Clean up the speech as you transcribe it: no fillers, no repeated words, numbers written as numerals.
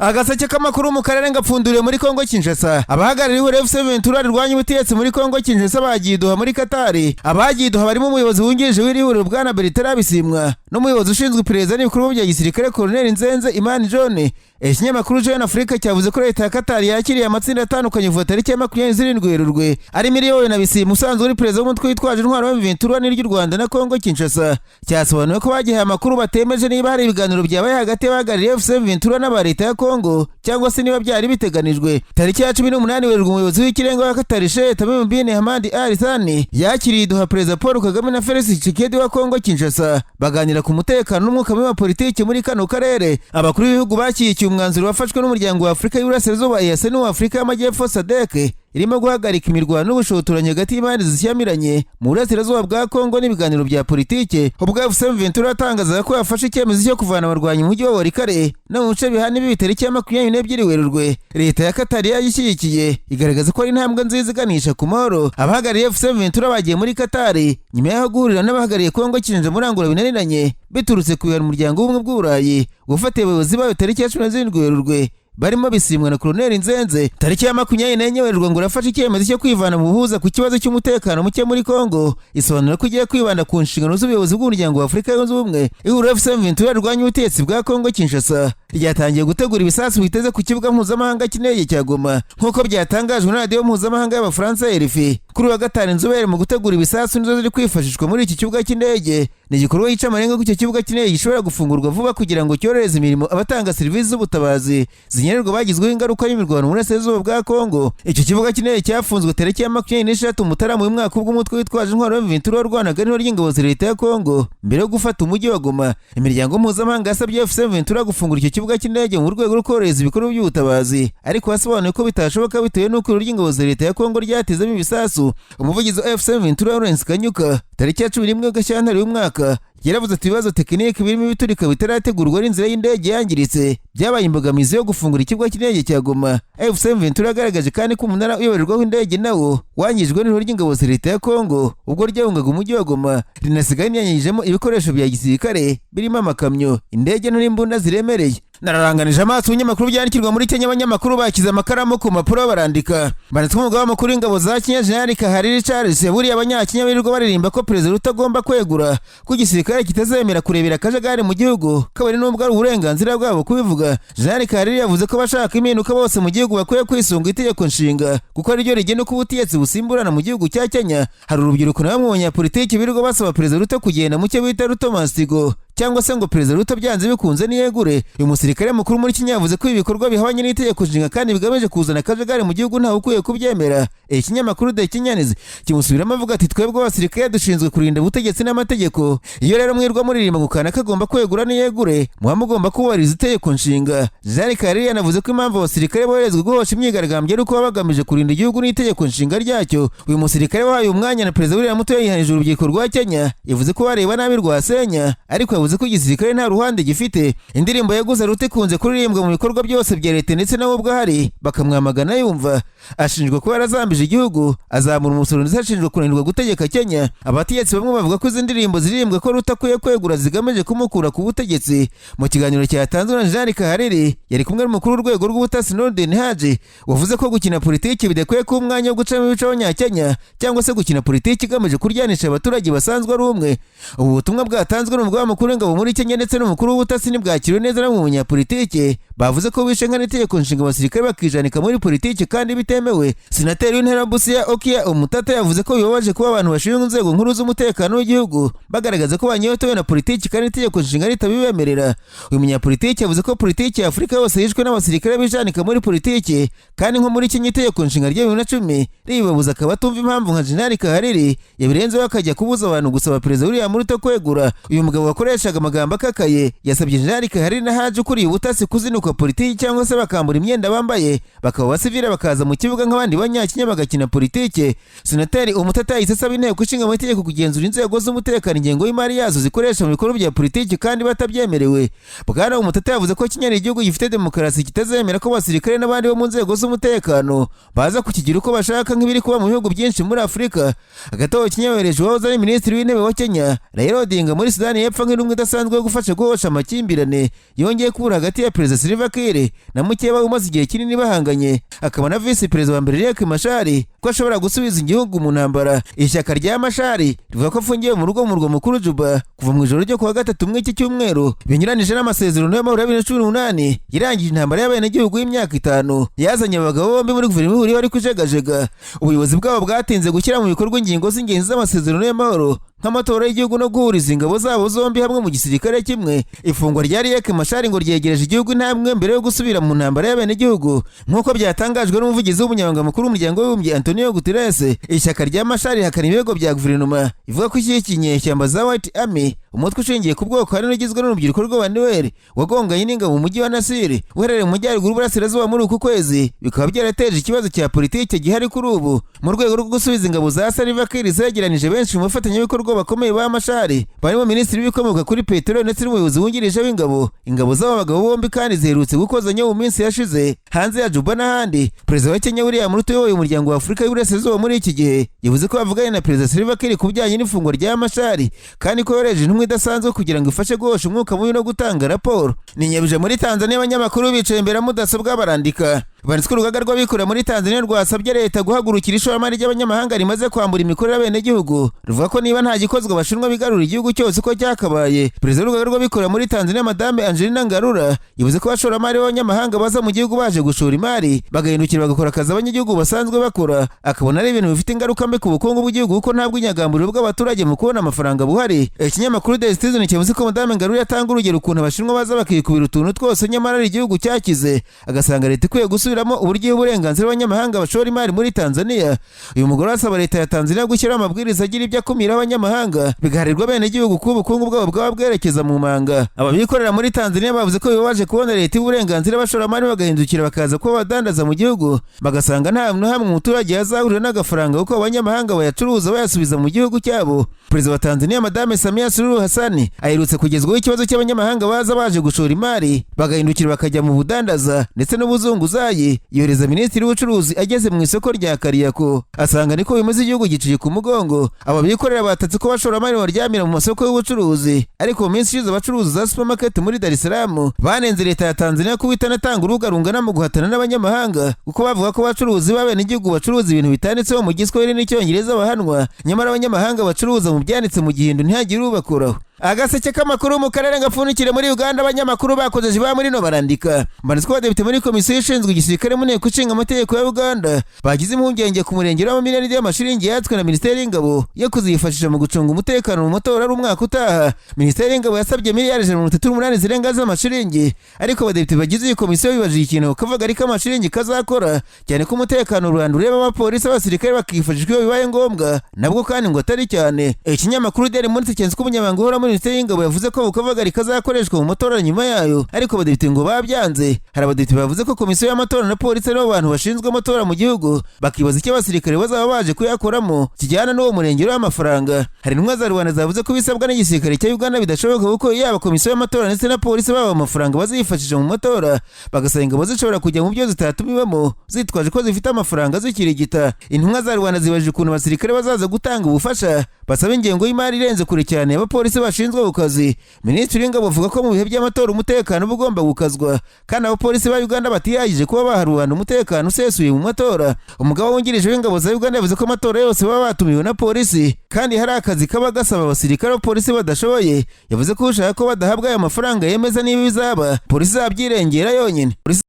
Agaseke k'amakuru mu karere ngapfunduriye muri Kongo Kinshasa. Abahagarariye ihuriro FC Ventura rirwanya ubutegetsi muri Kongo Kinshasa bagiye Doha muri Katari. Abagiye Doha barimo umuyobozi wungirije w'iri huriro, Bwana Bertrand Bisimwa, n'umuyobozi ushinzwe iperereza n'ibikorwa bya gisirikare, Colonel Nzenze Imani John. Ikinyamakuru Jeune Afrique cyavuze ko leta ya Katari yakiriye amatsinda atandukanye kuva tariki ya 27 Werurwe, arimo iriyobowe na Bisimwa usanzwe uri perezida w'umutwe witwaje intwaro wa Ventura n'iry'u Rwanda na Kongo Kinshasa. Cyasobanuwe ko bagihaye amakuru batemeje niba hari ibiganiro byabaye hagati y'abahagarariye FC Ventura n'aba leta ya Kongo cyangwa se niba byari biteganijwe. Tariki ya 18 Werurwe, umuyobozi w'ikirenga wa Katari, Sheikh Tamim bin Hamad Al Thani, yakiriye Doha Perezida Paul Kagame na Felix Tshisekedi wa Kongo Kinshasa, baganira ku mutekano n'umwuka mubi wa politiki muri kano karere. Abakuru b'ibihugu bashyigikiye umwanzuro wafashwe n'umuryango wa Afurika y'Iburasirazuba EAC n'uwa Afurika y'Amajyepfo SADC, irimo guhagarika imirwano n'ubushotoranyi hagati y'impande zishyamiranye mu burasirazuba bwa Kongo n'ibiganiro bya politike. Ubwo FC Ventura yatangazaga ko yafashe icyemezo cyo kuvana abarwanyi mu mujyi wa Walikale no mu bice bihana ibi tariki ya 22 Werurwe, leta ya Katari yayishyigikiye, igaragaza ko ari intambwe nziza iganisha ku mahoro. Abahagarariye FC Ventura bagiye muri Katari nyuma y'aho guhurira n'abahagarariye Kongo Kinshasa muri Angola binaniranye biturutse ku bihano umuryango w'ubumwe bw'Uburayi gufatiye abayobozi bayo tariki ya 17 Werurwe, barimo Bisimwa na Koloneli Nzenze. Tariki ya 24 Werurwe ngo urafashe icyemezo cyo kwivana mu buhuza ku kibazo cy'umutekano muke muri Kongo, isobanura ko igiye kwibanda ku nshingano z'ubuyobozi bw'umuryango wa Afurika Yunze Ubumwe. Ihuriro FC Ventura rirwanya ubutegetsi bwa Kongo Kinshasa ryatangiye gutegura ibisasu biteze ku kibuga mpuzamahanga cy'indege cya Goma, nk'uko byatangajwe na radiyo mpuzamahanga y'Abafaransa RFI kuri uwa gatanu. Inzobere mu gutegura ibisasu nizo ziri kwifashishwa muri iki kibuga cy'indege. Ni igikorwa gica amarenga ko icyo kibuga cy'indege gishobora gufungurwa vuba kugira ngo cyorohereze imirimo abatanga serivisi z'ubutabazi zinkenerwa bagizweho ingaruka n'imirwano mu burasirazuba bwa Kongo. Icyo kibuga cy'indege cyafunzwe tariki ya 23 Mutarama uyu mwaka, ubwo umutwe witwaje intwaro wa Ventura warwanaga n'ihuriro ry'ingabo za leta ya Kongo mbere yo gufata umujyi wa Goma. Imiryango mpuzamahanga yasabye FC Ventura gufungura icyo kibuga cy'indege mu rwego rwo korohereza ibikorwa by'ubutabazi, ariko yasobanuye ko bitashoboka bitewe n'uko ihuriro ry'ingabo za leta ya Kongo ryatezemo ibisasu. Umuvugizi wa FC Ventura, Lawrence Kanyuka, tariki ya 11 Gashyantare uyu mwaka yaravuze ati: "Ibibazo tekiniki birimo ibiturika bitarategurwa n'inzira y'indege yangiritse byabaye imbogamizi yo gufungura ikibuga cy'indege cya Goma." FC Ventura yagaragaje kandi ko umunara uyoborerwaho indege nawo wangijwe n'ihuriro ry'ingabo za leta ya Kongo ubwo ryahungaga umujyi wa Goma, rinasigaye rinyanyagijemo ibikoresho bya gisirikare birimo amakamyo, indege nto n'imbunda ziremereye. Nararanganije amaso ibinyamakuru byandikirwa muri Kenya. Abanyamakuru bashyize amakaramu ku mpapuro barandika, banditswe umugaba w'amakuru w'ingabo za Kenya, Jenerali Kahariri Charles, yaburiye Abanyakenya birirwa baririmba ko Perezida Ruto agomba kwegura ko igisirikare kitazemera kurebera akajagari mu gihugu, kabone n'ubwo ari uburenganzira bwabo kubivuga. Jenerali Kahariri yavuze ko abashaka impinduka bose mu gihugu bakwiye kwisunga itegeko nshinga, kuko ariryo rigena uko ubutegetsi busimburana mu gihugu cya Kenya. Hari urubyiruko na bamwe mu banyapolitiki birirwa basaba Perezida Ruto kugenda, mu cyo bita "Ruto must go", cyangwa se ngo Perezida Ruto byanze bikunze niyegure. Uyu musirikare mukuru muri Kenya yavuze ko ibi bikorwa bihabanye n'itegeko nshinga kandi bigamije kuzana akajagari mu gihugu, ntawe ukwiye kubyemera. Ikinyamakuru The Kenyans kimusubiramo avuga ati: "Twebwe abasirikare dushinzwe kurinda ubutegetsi n'amategeko. Iyo rero mwirwa muririmba ngo kanaka agomba kwegura niyegure, muba mugomba kubahiriza itegeko nshinga." Jean Kariri yanavuze ko impamvu abasirikare boherezwa guhosha imyigaragambyo ari uko baba bagamije kurinda igihugu n'itegeko nshinga ryacyo. Uyu musirikare wahaye umwanya na Perezida William Ruto yihanije urubyiruko rwa Kenya, yavuze ko bareba nabi rwasenya, ariko yavuze ko igisirikare nta ruhande gifite. Indirimbo yaguze Ruto ikunze kuririmbwa mu bikorwa byose bya leta, ndetse nawe ubwo ahari bakamwamagana yumva. Ashinjwa kuba yarazambije igihugu, azamura umusoro, ndetse ashinjwa kunanirwa gutegeka Kenya. Abategetsi bamwe bavuga ko izi ndirimbo ziririmbwa ko Ruto akwiye kwegura zigamije kumukura ku butegetsi. Mu kiganiro cyatanzwe na Jean Kahariri, yari kumwe n'umukuru w'urwego rw'ubutasi, Nordin Haji, wavuze ko gukina politiki bidakwiye kuba umwanya wo gucamo ibice abanyakenya cyangwa se gukina politiki igamije kuryanisha abaturage basanzwe ari umwe. Ubu butumwa bwatanzwe n'umugaba mukuru w'ingabo muri Kenya ndetse n'umukuru w'ubutasi ntibwakiriwe neza na bamwe mu banyapolitiki bavuze ko bishe nkana itegeko nshinga, abasirikare bakijanika muri politiki kandi bitemewe. Senateri w'intara ya Busia, Okiya Omutata, yavuze ko bibabaje kuba abantu bashinzwe inzego nkuru z'umutekano w'igihugu bagaragaza ko banyotewe na politiki kandi itegeko nshinga ritabibemerera. Uyu munyapolitiki yavuze ko politiki ya Afurika yose yishwe n'abasirikare bijanika muri politiki, kandi nko muri Kenya itegeko nshinga rya 2010 ribibabuza, akaba atumva impamvu nka Jenerali Kahariri yabirenzeho akajya kubuza abantu gusaba Perezida William Ruto kwegura. Uyu mugabo wakoreshaga amagambo akakaye yasabye Jenerali Kahariri na Haji ukuriye ubutasi kuzinukwa politiki cyangwa se bakambura imyenda bambaye, bakaba abasivile, bakaza mu kibuga nk'abandi banyakenya bagakina politiki. Senateri Umutata yahise asaba inteko ishinga amategeko kugenzura inzego z'umutekano, ingengo y'imari yazo zikoresha mu bikorwa bya politiki kandi batabyemerewe. Bwana Umutata yavuze ko Kenya ari igihugu gifite demokarasi, kitazemera ko abasirikare n'abandi bo mu nzego z'umutekano baza kukigira uko bashaka nk'ibiri kuba mu bihugu byinshi muri Afurika. Hagati aho, Kenya yohereje uwahoze ari minisitiri w'intebe wa Kenya, Raila Odinga, muri Sudani y'Epfo nk'intumwa idasanzwe yo gufasha guhosha amakimbirane yongeye kubura hagati ya Perezida Salva Salva Kiir na mukeba umaze igihe kinini bahanganye, akaba na visi perezida wa mbere Riek Machar, ko ashobora gusubiza igihugu mu ntambara. Ishyaka rya Machar rivuga ko afungiwe mu rugo mu murwa mukuru Juba kuva mu ijoro ryo kuwa gatatu mw'iki cyumweru, binyuranije n'amasezerano y'amahoro ya 2018 yarangije intambara y'abenegihugu y'imyaka 5 yazanye abagabo bombi muri guverinoma ihuriyeho ari kujegajega. Ubuyobozi bwabo bwatinze gushyira mu bikorwa ingingo z'ingenzi z'amasezerano y'amahoro, nk'amatora y'igihugu no guhuriza ingabo zabo zombi hamwe mu gisirikare kimwe. Ifungwa rya Riek Machar ngo ryegereje igihugu intambwe mbere yo gusubira mu ntambara y'abenegihugu, nk'uko byatangajwe n'umuvugizi w'umunyamabanga mukuru w'umuryango w'abibumbye Antonio Guterres. Ishyaka rya Machar rihakana ibirego bya guverinoma ivuga ko ishyigikiye inyeshyamba za White Army, umutwe ushingiye ku bwoko hari ugizwe n'urubyiruko rw'Abanuer wagonganye n'ingabo mu mujyi wa Nasiri uherereye mu majyaruguru y'uburasirazuba muri uku kwezi, bikaba byarateje ikibazo cya politiki gihari kuri ubu. Mu rwego rwo gusubiza ingabo za Salva Kiir zegeranije benshi mu bafatanyabikorwa bakomeye ba Machar, barimo minisitiri w'ibikomoka kuri peteroli ndetse n'umuyobozi wungirije w'ingabo. Ingabo z'aba bagabo bombi kandi ziherutse gukozanya mu minsi yashize hanze ya Juba n'ahandi. Perezida wa Kenya William Ruto uyoboye umuryango wa Afurika y'Uburasirazuba muri iki gihe yavuze ko bavuganye na Perezida Salva Kiir ku bijyanye n'ifungwa rya Machar, kandi ko yohereje intumwa idasanzwe kugira ngo ifashe guhosha umwuka mubi no gutanga raporo. Ni nyabije muri Tanzania, abanyamakuru bicaye imbere ya mudasobwa barandika. Banditswe urugaga rw'abikorera muri Tanzania rwasabye leta guhagurukira ishoramari ry'abanyamahanga rimaze kwambura imikorere abenegihugu, ruvuga ko niba nta gikozwe Abashinwa bigarura igihugu cyose uko cyakabaye. Perezida w'urugaga rw'abikorera muri Tanzania, Madame Angelina Ngarura, yavuze ko abashoramari b'abanyamahanga baza mu gihugu baje gushora imari, bagahindukira bagakora akazi abanyagihugu basanzwe bakora, akabona ari ibintu bifite ingaruka mbi ku bukungu bw'igihugu, kuko nta bw'inyagamburiro bw'abaturage mu kubona amafaranga buhari. Ikinyamakuru The Citizen cyavuze ko Madame Ngarura yatanga urugero ukuntu Abashinwa baza bakikubira utuntu twose nyamara ari igihugu cyakize, agasanga leta ikwiye gusubiramo uburyo uburenganzira bw'abanyamahanga bashora imari muri Tanzania. Uyu mugore asaba leta ya Tanzania gushyiraho amabwiriza agira ibyo akumira abanyamahanga, bigaharirwa abenegihugu kuba ubukungu bwabo bwaba bwerekeza mu manga. Ababikorera muri Tanzania bavuze ko bibabaje kubona leta iha uburenganzira abashoramari bagahindukira bakaza kuba badandaza mu gihugu, bagasanga nta hantu hamwe umuturage yazahurira n'agafaranga, kuko abanyamahanga bayacuruza bayasubiza mu gihugu cyabo. Perezida wa Tanzania Madame Samia Suluhu Hassan aherutse kugezwaho ikibazo cy'abanyamahanga baza baje gushora imari, bagahindukira bakajya mu budandaza ndetse n'ubuzunguzayi, yohereza minisitiri w'ubucuruzi. Ageze mu isoko rya Kariakoo asanga niko bimeze, igihugu giciye ku mugongo. Aba bikorera batatse ko abashoramari baryamira mu masoko y'ubucuruzi. Ariko mu minsi ishize abacuruzi za supermarket muri Dar es Salaam banenze leta ya Tanzania kuba itanatanga urubuga rungana mu guhatana n'abanyamahanga, kuko bavuga ko abacuruzi b'abenegihugu bacuruza ibintu bitanditseho mu Giswahili n'Icyongereza bahanwa, nyamara abanyamahanga bacuruza mu byanditse mu Gihindu ntihagire ubakoraho. Agaseke k'amakuru mu karere gapfundikire muri Uganda, abanyamakuru bakoze ba muri no barandika. Mbanditswe abadepite muri komisiyo ishinzwe igisirikare mu nteko ishinga amategeko ya Uganda bagize impungenge ku murengero w'amamiliyari y'amashiringi yatswe na minisiteri y'ingabo yo kuzifashisha mu gucunga umutekano mu matora ari umwaka utaha. Minisiteri y'ingabo yasabye miliyari 138 zirenga z'amashiringi, ariko abadepite bagize iyi komisiyo bibajije ikintu kavuga ariko amashiringi kazakora, cyane ko umutekano rubanda ureba abapolisi, abasirikare bakifashishwa iyo bibaye ngombwa, nabwo kandi ngo atari cyane. Ikinyamakuru Daily Monitor cyanditse ko umunyamabanga uhora muri minisiteri y'ingabo yavuze ko kavagari kazakoreshwa mu matora nyuma yayo, ariko abadepite ngo babyanze. Hari abadepite bavuze ko komisiyo y'amatora na polisi aribo bantu bashinzwe amatora mu gihugu, bakibaza icyo abasirikare bazaba baje kuyakoramo kijyana n'uwo murengero w'amafaranga. Hari intumwa za rubanda zavuze ko ibisabwa n'igisirikare cya Uganda bidashoboka, kuko yaba komisiyo y'amatora ndetse na polisi baba amafaranga bazifashisha mu matora, bagasaba ingabo zishobora kujya mu byo zitatumiwemo zitwaje ko zifite amafaranga zikirigita. Intumwa za rubanda zibajije ukuntu abasirikare bazaza gutanga ubufasha basaba ingengo y'imari irenze kure cyane abapolisi bashinzwe ku kazi. Minisitiri w'ingabo avuga ko mu bihe by'amatora umutekano uba ugomba gukazwa, kandi abapolisi ba Uganda batihagije kuba baha rubanda umutekano usesuye mu matora. Umugaba wungirije w'ingabo za Uganda yavuze ko amatora yose baba batumiwe na polisi, kandi hari akazi kaba gasaba abasirikare abapolisi badashoboye. Yavuze ko ushaka ko badahabwa aya mafaranga yemeza niba bizaba, polisi izabyirengera yonyine. Polisi